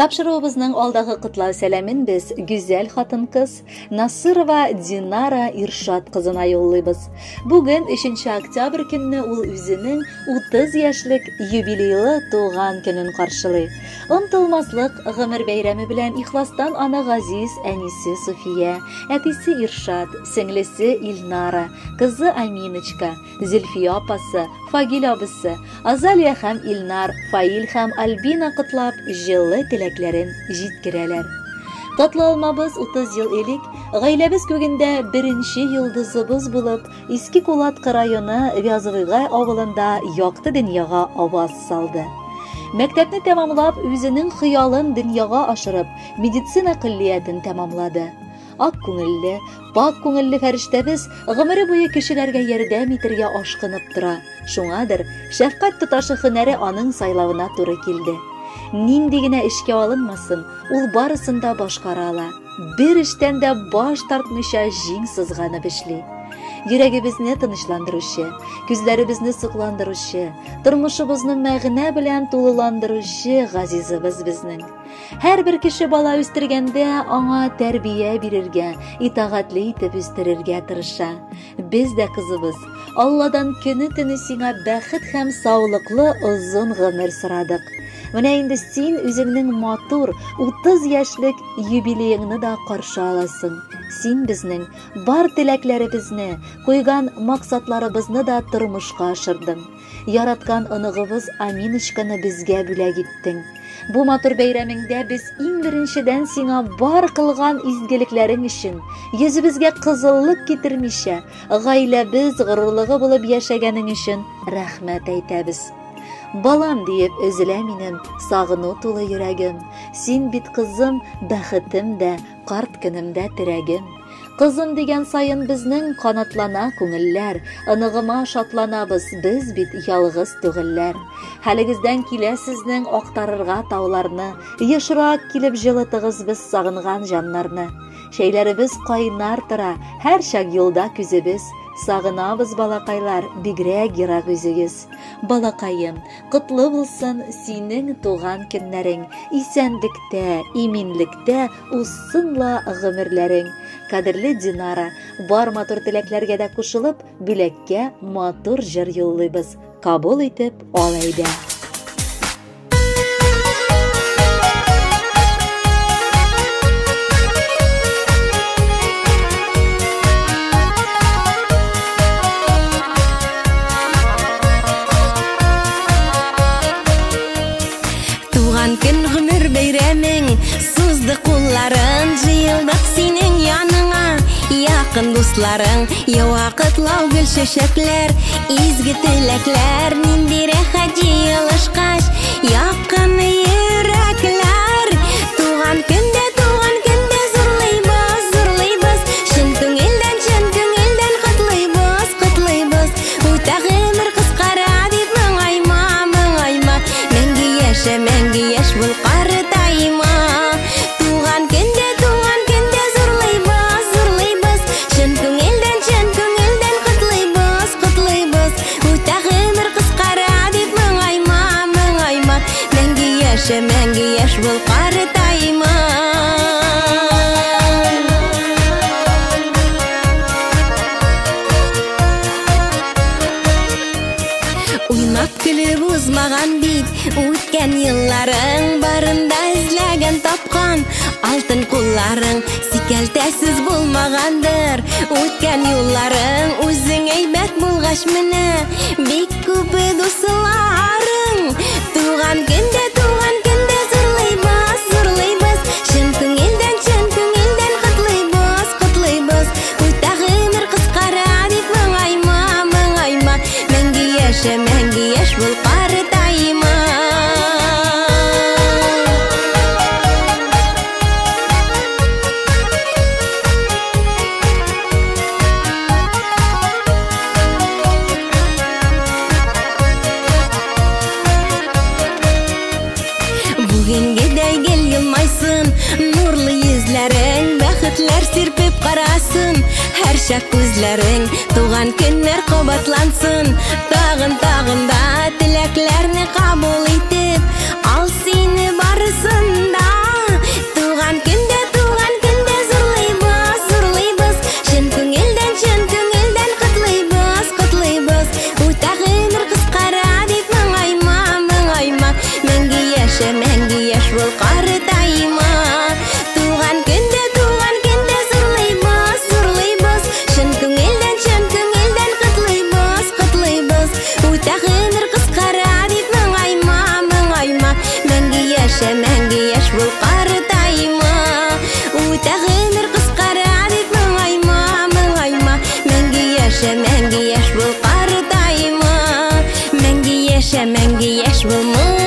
Тапшыруыбызның алдагы котлау сәламен без гүзәл хатын-кыз Насырова Динара Иршат кызына юллыйбыз. Бүген 3 октябрь көнне ул үзенең 30 яшьлек юбилейлы туган көнен каршылый. Онтылмаслык гомер бәйрәме белән ихластан аны газиз әнисе Суфия, әтисе Иршат, сеңлесе Илнара, кызы Аминочка, Зөлфия апасы, Фагил абысы, Азалия һәм Илнар, Фаил һәм Альбина котлап, җылы теләкләрен җиткерәләр. Татлы алмабыз 30 ел элек гаиләбез күгендә беренче йолдызыбыз булып, Иске Кулаткы районы Вязовыйгай авылында якты дөньяга аваз салды. Мәктәпне тәмамлап, үзенең хыялын дөньяга ашырып, медицина көллиятен тәмамлады. Ак күңелле, пак күңелле фәрештәбез гомере буе кешеләргә ярдәм итергә ашкынып тора. Шуңадыр, шәфкать тоташы һөнәре аның сайлавына туры килде. Нинди генә эшкә алынмасын, ул барысын да башкара ала. Бер эштән дә баш тартмыйча җиң сызганып эшли. Йөрәгебезне тынычландыручы, күзләребезне сокландыручы, тормышыбызны мәгънә белән тулыландыручы газизыбыз безнең. Һәрбер кеше бала үстергәндә аңа тәрбия бирергә, итагатьле итеп үстерергә тырыша. Без дә кызыбыз, Алладан көне-төне сиңа бәхет һәм саулыклы озын гомер сорадык. Менә инде син үзеңнең матур 30 яшьлек юбилееңны да каршы аласың. Син безнең бар теләкләребезне, куйган максатларыбызны да тормышка ашырдың. Яраткан оныгыбыз Аминочканы безгә бүләк иттең. Бу матур бәйрәмеңдә без иң беренчедән сиңа бар кылган изгелекләрең өчен, йөзебезгә кызыллык китермичә, гаиләбез горурлыгы булып яшәгәнең өчен рәхмәт әйтәбез. Балам диеп өзелә минем сагыну тулы йөрәгем. Син бит кызым, бәхетем дә, карт көнемдә терәгем. Кызым дигән саен безнең канатлана күңелләр, оныгыма шатланабыз, без бит ялгыз түгелләр. Хәлегездән килә сезнең актарырга тауларны, ешрак килеп җылытыгыз без сагынган җаннарны. Чәйләребез кайнар тора, һәрчак юлда күзебез. Сагынабыз, балакайлар, бигрәк ерак үзегез. Балакаем, котлы булсын синең туган көннәрең, исәнлектә, иминлектә узсын ла гомерләрең. Кадерле Динара, бар матур теләкләргә дә кушылып, бүләккә матур җыр юллыйбыз. Кабул итеп ал әйдә. Туган көн гомер бәйрәмең, сузды кулларын, җыелдык синең яныңа, якын дусларың, ява котлау гөл чәчәкләр, изге теләкләр, нинди рәхәт җыелышкач, якын йөрәкләр. Туган көндә, туган көндә зурлыйбыз, зурлыйбыз, чын күңелдән, чын күңелдән котлыйбыз, котлыйбыз. Үтә гомер кыскара дип моңайма, моңайма, мәңге яшә, мәңге яшь бул, картайма. Туган көндә, туган көндә зурлыйбыз, зурлыйбыз, чын күңелдән, чын күңелдән котлыйбыз, котлыйбыз. Үтә гомер кыскара дип моңайма, моңайма, мәңге яшә, мәңге яшь бул, картайма. Уйнап көлеп узмаган бит үткән елларың, барында эзләгән тапкан алтын кулларың, сикәлтәсез булмагандыр үткән юлларың, үзең әйбәт булгач менә бик күп дусларың. Туган көндә, туган көндә зурлыйбыз, зурлыйбыз, чын күңелдән, чын күңелдән котлыйбыз, котлыйбыз. Үтә гомер кыскара дип моңайма, моңайма, мәңге яшә, мәңге яшь бул, картайма. Бүгенгедәй гел елмайсын нурлы йөзләрең, бәхетләр сирпеп карасын һәрчак күзләрең, туган көннәр кабатлансын, тагын тагын да теләкләрне кабул итеп, ал сине барысын да. Яшә мәңге яшь булмый.